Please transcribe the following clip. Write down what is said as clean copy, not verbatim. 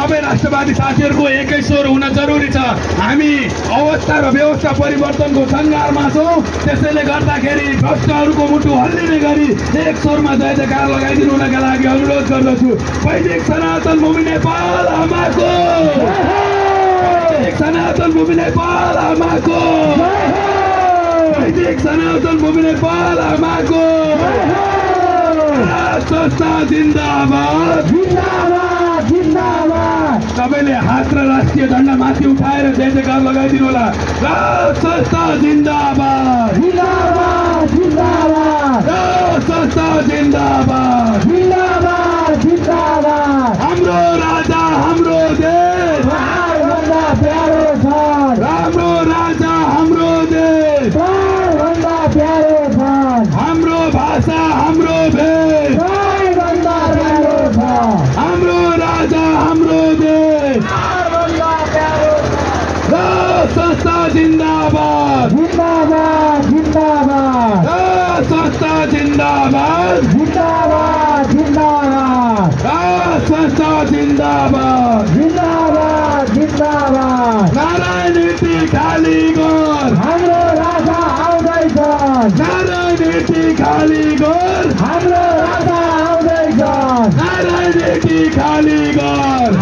सबै राष्ट्रवादी साथीहरूको एकै स्वर हुन जरुरी छ। हामी अवस्था र व्यवस्था परिवर्तनको सङ्घारमा छौँ। त्यसैले गर्दाखेरि भ्रष्टहरूको मुटु हल्लिने गरी एक स्वरमा जय जयकार लगाइदिनुका लागि अनुरोध गर्दछु। वैदिक सनातन भूमि नेपाल आमाको, वैदिक सनातन भूमि नेपाल आमाको, वैदिक सनातन भूमि नेपाल आमाको। संस्था जिन्दाबाद, जिन्दाबाद जिन्दाबाद। सबैले हात र राष्ट्रिय झण्डा माथि उठाएर जय जयकार लगाइदिनु होला। संस्था जिन्दाबाद, जिन्दाबाद जिन्दाबाद। संस्था जिन्दाबाद, जिन्दाबाद जिन्दाबाद। हाम्रो राजा हाम्रो देश, सबैभन्दा प्यारो छ। राम्रो राजा हाम्रो देश, सबैभन्दा प्यारो छ। हाम्रो भाषा हाम्रो भेष, सबैभन्दा प्यारो छ। हाम्रो राजा हाम्रो देश, सबैभन्दा प्यारो छ। संस्था जिन्दाबाद, जिन्दाबाद जिन्दाबाद। संस्था जिन्दाबाद, जिन्दाबाद जिन्दाबाद। संस्था जिन्दाबाद। जिन्दाबाद जिन्दाबाद। नारायण नीति खाली गर, हाम्रो राजा आउँदैछ। नारायण नीति खाली गर, हाम्रो राजा आउँदैछ। नारायण नीति खाली गर।